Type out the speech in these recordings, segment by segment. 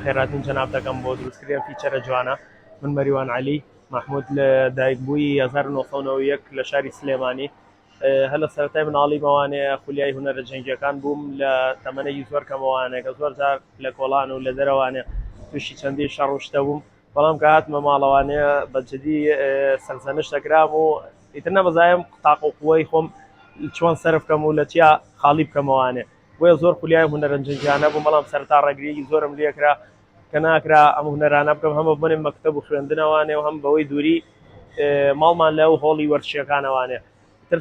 بەخێرهاتنی جەناب دەکەم بۆ دروستکردنی ئەم feature ە جوانە. من مەریوان عەلی مەحمود لە دایکبووی 1991 لە شاری سلێمانی. هەر لە سەرەتای مناڵیمەوانێ خولیای هونەرە جەنگیەکان بووم لە تەمەنێکی زۆر کەمەوانێ کە زۆر جار لە کۆڵان و لە دەرەوانێ تووشی چەندین شەڕ و شتە بووم، بەڵام کە هاتمە ماڵەوانێ بە جدی سەرزەنشت دەکرام و ئیتر نەمەزایم تاق و قوەی خۆم چۆن سەرف کەم و لە چیا خاڵی بکەمەوانێ. بۆیە زۆر خولیای هونەرە جەنگیانە بووم، بەڵام سەرەتا ڕێگرییەکی زۆرم لێکرا کە ناکرا ئەم هونەرانە بکەم، هەم بە بۆنەی مەکتەب و خوێندنەوانێ و هەم بەوەی دووری ماڵمان لە ئەو هۆڵی وەرزشیەکانەوانێ. تر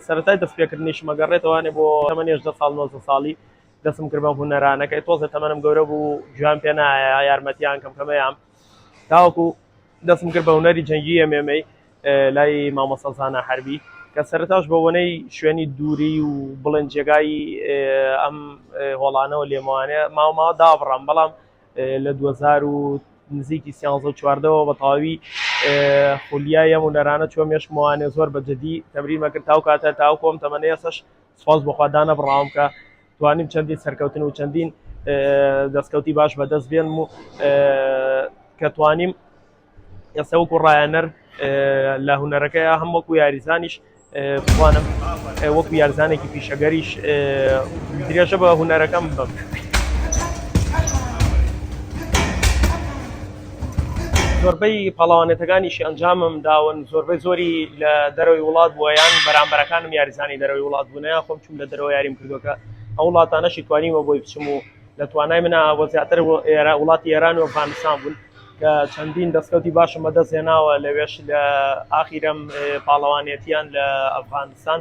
سەرەتای دەستپێکردنیشم ئەگەڕێتەوانێ بۆ تەمەن 18 ساڵ 19 ساڵی دەستم کرد بەم هونەرانە کە تۆزێ تەمەنم گەورە بوو گوێیان پێ نایە یارمەتیان کەم کەمەیان تاوەکو دەستم کرد بە هونەری جەنگی MMA لای مامۆستا زانا حەربی کە سەرەتاش بە وەنەی شوێنی دووری و بڵێن جێگای ئەم هۆڵانەوە لێمەوانێ ماوە ماوە دابڕام، بەڵام لە 2000 و نزیکی سیانزە و چواردەوە بە تەواوی خولیای ئەم هونەرانە چووە مێشکمەوانێ زۆر بە جدی تەمرینمە کرد تاو کاتە تاو کۆم تەمەنە ئێستاش سوپاس بۆ خوا دانەبڕاوم کە توانیم چەندین سەرکەوتن و چەندین دەستکەوتی باش بەدەست بێنم و کە توانیم ئێستا وەکو ڕایەنەر لە هونەرەکەی هەم وەکو یاریزانیش بتوانم وەکو یارزانێکی پیشەگەریش درێژە بە هونەرەکەم بم. زۆربەی پاڵاوانێتەکانیشی ئەنجامم داون، زۆربەی زۆری لە دەرەوەی وڵات بووە یان بەرامبەرەکانم یاریزانی دەرەوەی وڵات بوونە یان خۆم چووم لە دەرەوە یاریم کردووە کە ئەو وڵاتانەشی توانیومە بۆی بچم و لە توانای منە بۆ زیاتر وڵاتی ئێران و ئەفغانستان بوون کە چەندین دەستکەوتی باشم بەدەست هێناوە لەوێش لە ئاخیرم پاڵەوانێتیان لە ئەفغانستان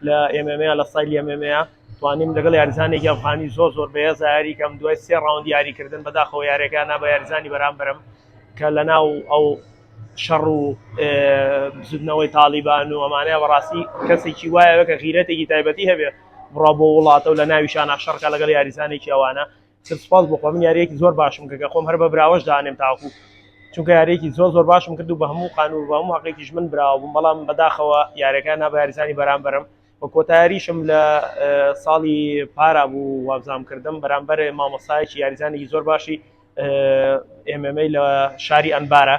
لە MMA لە ستایلی MMA توانیم لەگەڵ یاریزانێکی ئەفغانی زۆر زۆر بەهێز یاری کەم دوای سێ ڕاوند یاریکردن بەداخەوە یاریەکە نا بە یاریزانی بەرامبەرم کە لە ناو ئەو شەڕ و بزوتنەوەی تاڵیبان و ئەمانەیە بەڕاستی کەسێکی وایە کە غیرەتێکی تایبەتی هەبێ بڕا بۆ وڵاتە و لە ناویشانە شەڕکە لەگەڵ یاریزانێکی ئەوانە تر سوپاس بۆ خوا من یاریەکی زۆر باشم کرد کە خۆم هەر بە براوەش دانێم تاکو چونکە یاریەکی زۆر زۆر باشم کرد و بە هەموو قانون و بە هەموو حەقێکیش من براوە بووم، بەڵام بەداخەوە یاریەکان نا بە یاریزانی بەرامبەرم و کۆتا یاریشم لە ساڵی پارا بوو وابزانم کردم بەرامبەر مامۆستایەکی یاریزانێکی زۆر باشی MMA لە شاری ئەنبارە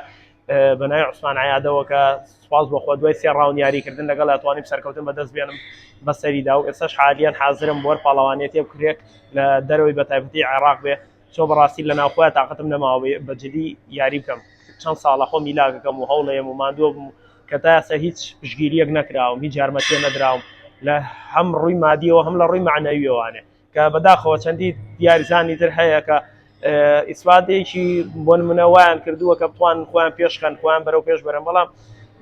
بە ناوی عوسمان عیادەوە کە سوپاس بۆ خوا دوای سێ ڕاوند یاریکردن لەگەڵ توانیم سەرکەوتن بەدەست بێنم بەسەریدا و ئێستاش حالیان حازرم بۆ پاڵەوانێتێ بکرێت لە دەرەوەی بە تایبەتی عێراق بێ چۆ بەڕاستی لە ناوخۆیان تاقەتم نەماوە بە جدی یاری بکەم چەند ساڵە خۆم هیلاکەکەم و هەوڵێم و ماندووە بووم کە تا ئێستا هیچ پشگیریەک نەکراوم هیچ یارمەتیە نەدراوم لە هەم ڕووی مادیەوە هەم لە ڕووی معنەویەوانێ کە بەداخەوە چەندی یاریزانی تر هەیە کە ئیسپاتێکی بۆ نمونە وایان کردووە کە بتوان خۆیان پێشخەن خۆیان بەرەو پێش بەرن، بەڵام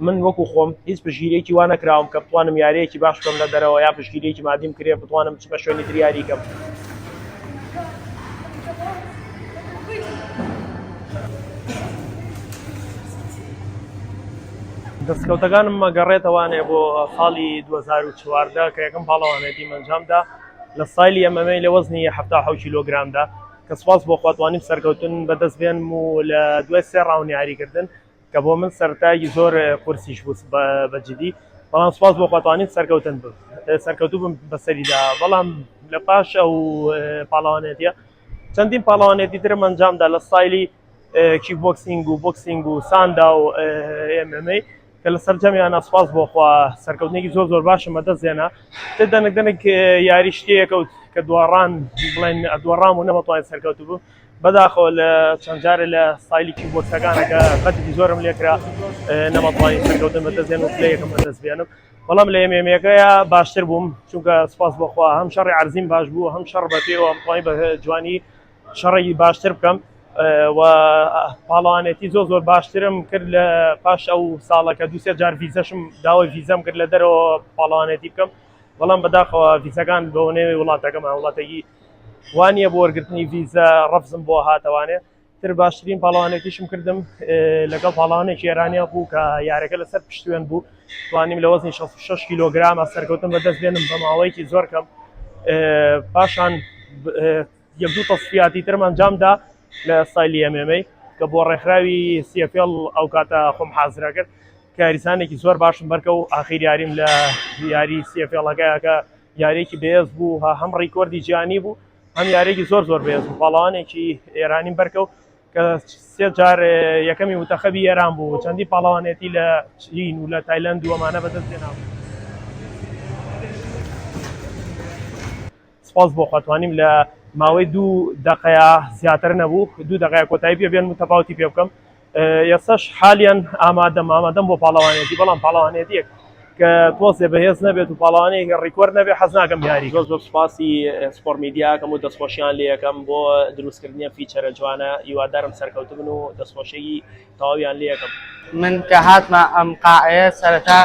من وەکو خۆم هیچ پشگیرێکی وا نەکراوم کە بتوانم یاریەکی باش بکەم لە دەرەوە یا پشگیرێکی مادیم کرێ بتوانم بچمە شوێنی تر یاری کەم. دەستکەوتەکانم مەگەڕێتەوانێ بۆ ساڵی 2014 کە یەکەم پاڵەوانێتیم ئەنجامدا لە ستایلی MMA لە وەزنی 77 کیلۆگرامدا کە سوپاس بۆ خوا توانیم سەرکەوتن بەدەست بێنم و لە دوای سێ ڕاوند یاریکردن کە بۆ من سەرەتایەکی زۆر قورسیش بوو بە جدی، بەڵام سوپاس بۆ خوا توانیم سەرکەوتن بم سەرکەوتوو بم بەسەریدا. بەڵام لە پاش ئەو پاڵەوانێتیە چەندین پاڵەوانێتی ترم ئەنجامدا لە ستایلی کیک بۆکسینگ و بۆکسینگ و ساندا و MMA کە لە سەرجەمیانە سوپاس بۆ خوا سەرکەوتنێکی زۆر زۆر باشم بەدەست هێنا. تر دەنک دەنک یاری شتەیەکەوت کە دواڕان بڵێن دواڕام و نەمەتوانین سەرکەوتوو بم. بەداخەوە لە چەند جارێ لە ستایلی کیک بۆکسەکانە کە خەتێکی زۆرم لێکرا نەمەتوانی سەرکەوتن بەدەست بێنم و پلەی یەکەم بەدەست بێنم. بەڵام لە MMA ەکەیە باشتر بووم چونکە سوپاس بۆ خوا هەم شەڕی عەرزیم باش بوو هەم شەڕ بە پێوە توانی بە جوانی شەڕێکی باشتر بکەم و پاڵەوانێتی زۆر زۆر باشترم کرد لە پاش ئەو ساڵە کە دووسێ جار ڤیزەشم داوای ڤیزەم کرد لە دەرەوە پاڵەوانێتی بکەم، بەڵام بەداخەوە ڤیزەکان بەونەوەی وڵاتەکەمان وڵاتێکی وانە بۆ وەرگرتنی ڤیزە ڕەفزم بۆ هاتەوانێ. تر باشترین پاڵەوانێتیشم کردم لەگەڵ پاڵەوانێکی ئێرانیا بوو کە یارەکە لەسەر پشتوێن بوو، توانیم لە وەزنی 66 کیلۆگرامە سەرکەوتن بەدەست بێنم بە ماوەیەکی زۆر کەم. پاشان یەک دوو تەسفیاتی ترم ئەنجام دا لە ستایلی MMA کە بۆ ڕێکخراوی CFL ئەو کاتە خۆم حازرە کرد کە یاریزانێکی زۆر باشم بەرکە و ئاخیر یاریم لە یاری CFL ەکەیە کە یاریەکی بەهێز بوو، هەم ڕیکۆردی جیهانی بوو. هەم یاریەکی زۆر زۆر بەهێز بوو، پاڵەوانێکی ئێرانیم بەرکەوت کە سێ جار یەکەمی مونتەخەبی ئێران بوو، چەندی پاڵەوانێتی لە چین و لە تایلەند و ئەمانە بەدەست هێنابوو. سپاس بۆ خوا توانیم لە ماوەی دوو دەقەیا زیاتر نەبوو دوو دەقەیا کۆتایی پێ بێنم و تەفاوتی پێ بکەم. ئێستاش حالیان ئامادەم ئامادەم بۆ پاڵەوانێتی بەڵام پاڵەوانێتیەک کە تۆزێ بەهێز نەبێت و پاڵەوانێکی ڕیکۆرد نەبێت حەز ناکەم یاری. زۆر زۆر سوپاسی سپۆر میدیا ئەکەم و دەستخۆشیان لێ ئەکەم بۆ دروستکردنی ئەم feature ە جوانە هیوادارم سەرکەوتبن و دەستخۆشیی تەواویان لێ ئەکەم. من کە هاتمە ئەم قاعەیە سەرەتا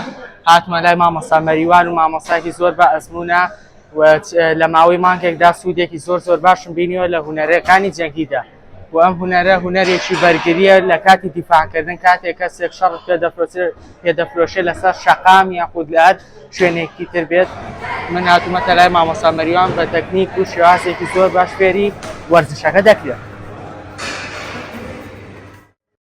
هاتمە لای مامۆستا مەریوان و مامۆستایەکی زۆر بە ئەزموونە و لە ماوەی مانگێکدا سوودێکی زۆر زۆر باشم بینیوە لە هونەرەکانی جەنگیدا. و ئەم هونەرە هونەرێکی بەرگرییە لە کاتی دیفاعکردن کاتێک کەسێک شەڕت پێ دەفرۆشێ پێ دەفرۆشێ لەسەر شەقام یاخود لە هەر شوێنێکی تر بێت من هاتوومەتە لای مامۆستا مەریوان بە تەکنیک و شێوازێکی زۆر باش فێری وەرزشەکە دەکرێت.